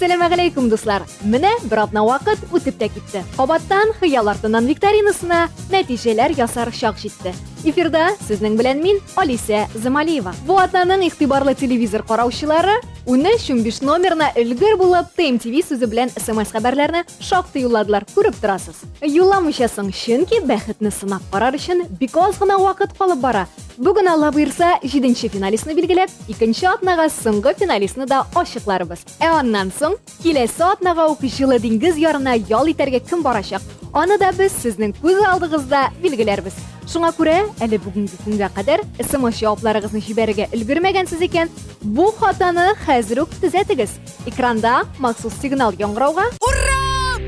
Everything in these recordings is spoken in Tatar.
Әссәламәгаләйкүм, дуслар! Менә бер атна вакыт үтеп тә китте. Кабаттан Хыял артыннан викторинасына нәтиҗәләр ясар чак җитте. Эфирда сезнең белән мин, Алисә Замалиева. Бу атнаның игътибарлы телевизор караучылары 13-15 номерына өлгер булып ТМТВ сүзе белән смс хәбәрләрне шактый юлладылар, күреп торасыз. Юлламыйча соң, чөнки бәхетне сынап карар өчен бик аз гына вакыт калып бара. Бүген Алла боерса, җиденче финалистны билгеләп, икенче атнага соңгы финалистны да ачыкларбыз. Ә аннан соң, киләсе атнага ук җылы диңгез ярына ял итәргә кем барачак, аны да без сезнең күз алдыгызда билгеләрбез. Шуңа күрә, әле бүгенге көнгә кадәр смс җавапларыгызны җибәрергә өлгермәгәнсез икән, бу хатаны хәзер үк төзәтегез. Экранда махсус сигнал яңгырауга Ура!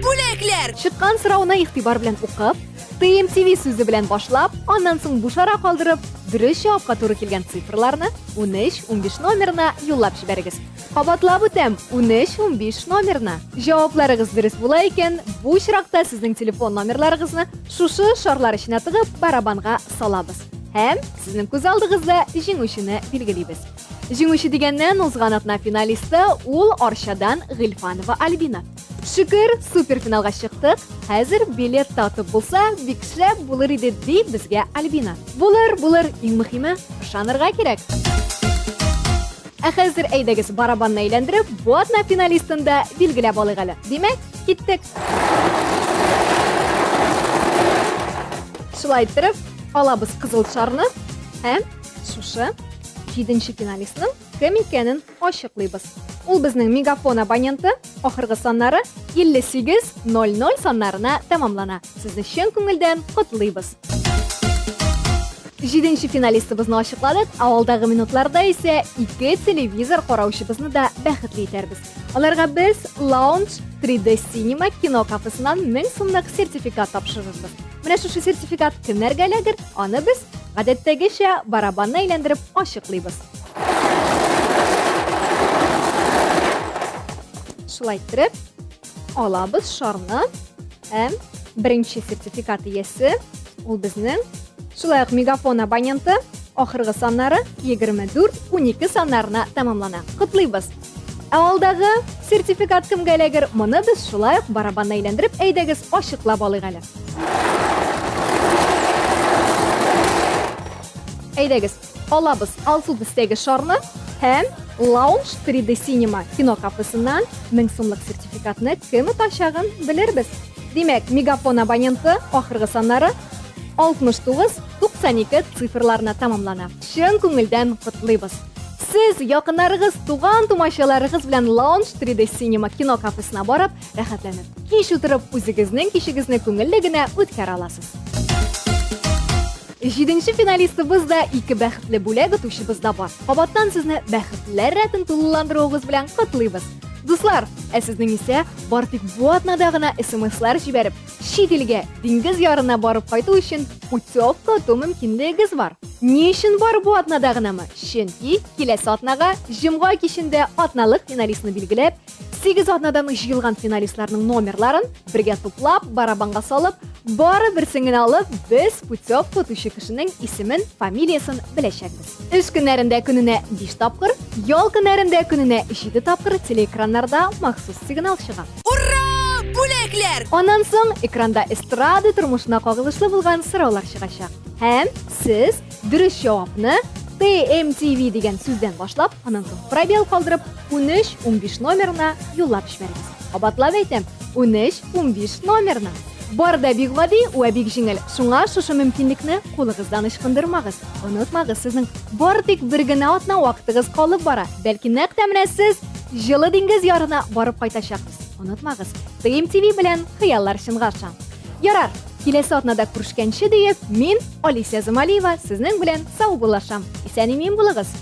Бүләкләр! Чыккан сорауны игътибар белән укып, ТМТВ сүзе белән башлап, аннан соң буш ара калдырып, дөрес җавапка туры килгән цифрларны 13-15 номерына юллап җибәрегез. Кабатлап үтәм, 13-15 номерына. Җавапларыгыз дөрес була икән, бу очракта сезнең телефон номерларыгызны шушы шарлар эченә тыгып, барабанга салабыз. Һәм сезнең күз алдыгызда җиңүчене билгелибез. Җиңүче дигәннән узган атна финалисты ул Арчадан Гыйльфанова Альбина. Шөкер, суперфиналга чыктык. Хәзер билет татып булса, бик шәп булыр иде, ди безгә Альбина. Булыр, булыр, иң мөһиме, ышанырга кирәк. Ә хәзер әйдәгез барабанны әйләндереп, бу атна финалистын да билгеләп алыйк әле. Димәк, киттек. Шулай иттереп, алабыз кызыл шарны һәм шушы җиденче финалистның кем икәнен ачыклыйбыз. Ул безнең Мегафон абоненты, ахыргы саннары 5800 саннарына тәмамлана. Сезне чын күңелдән котлыйбыз. Җиденче финалистыбызны ачыкладык, ә алдагы минутларда исә ике телевизор караучыбызны да бәхетле итәрбез. Аларга без Lounge 3D Cinema кино кафесыннан 1000 сумлык сертификат тапшырырбыз. Менә шушы сертификат кемнәргә эләгер, аны без гадәттәгечә барабанны әйләндереп ачыклыйбыз. Шулай иттереп, алабыз шарны һәм беренче сертификат иясе ул безнең шулай ук Мегафон абоненты, ахыргы саннары 24-12 саннарына тәмамлана. Котлыйбыз! Ә алдагы сертификат кемгә эләгер, моны без шулай ук барабанны әйләндереп, әйдәгез, ачыклап алыйк әле. Әйдәгез, алабыз алсу төстәге шарны һәм Lounge 3D Cinema кино кафесыннан 1000 сумлык сертификатны кем отачагын белербез. Димәк, Мегафон абоненты ахыргы саннары 69 92 цифрларына тәмамлана. Чын күңелдән котлыйбыз. Сез якыннарыгыз, туган тумачаларыгыз белән Lounge 3D Cinema кино кафесына барып, рәхәтләнеп, кич утырып, үзегезнең кичегезне күңелле генә үткәрә аласыз. Җиденче финалистыбыз да, ике бәхетле бүләк отучыбыз да бар. Кабаттан сезне бәхетлеләр рәтен тулыландыруыгыз белән котлыйбыз. Дуслар, ә сезнең исә бар тик бу атнада гына смслар җибәреп, чит илгә, диңгез ярына барып кайту өчен путевка оту мөмкинлегегез бар. Ни өчен бар бу атнада гынамы? Чөнки киләсе атнага җомга кичендә атналык финалистны билгеләп, 8 атнадан җыелган финалистларның номерларын бергә туплап, барабанга салып, бары берсен генә алып, без путевка отучы кешенең исемен, фамилиясен беләчәкбез. Эш көннәрендә көненә 5 тапкыр, ял көннәрендә көненә 7 тапкыр телеэкраннарда махсус сигнал чыга. Ура! Бүләкләр! Аннан соң экранда эстрада тормышына кагылышлы булган сораулар чыгачак. Һәм сез дөрес җавапны TMTV дигән сүздән башлап, аннан соң пробел калдырып, 13-15 номерына юллап җибәрегез. Кабатлап әйтәм, 13-15 номерына. Бар да бик гади вә бик җиңел. Шуңа шушы мөмкинлекне кулыгыздан ычкындырмагыз. Онытмагыз, сезнең бары тик бер генә атна вакытыгыз калып бара. Бәлки нәкъ тә менә сез җылы диңгез ярына барып кайтачаксыз. Онытмагыз, ТМТВ белән хыяллар чынга аша. Ярар, киләсе атнада күрешкәнче диеп, мин, Алисә Замалиева, сезнең белән саубуллашам. Исән-имин булыгыз.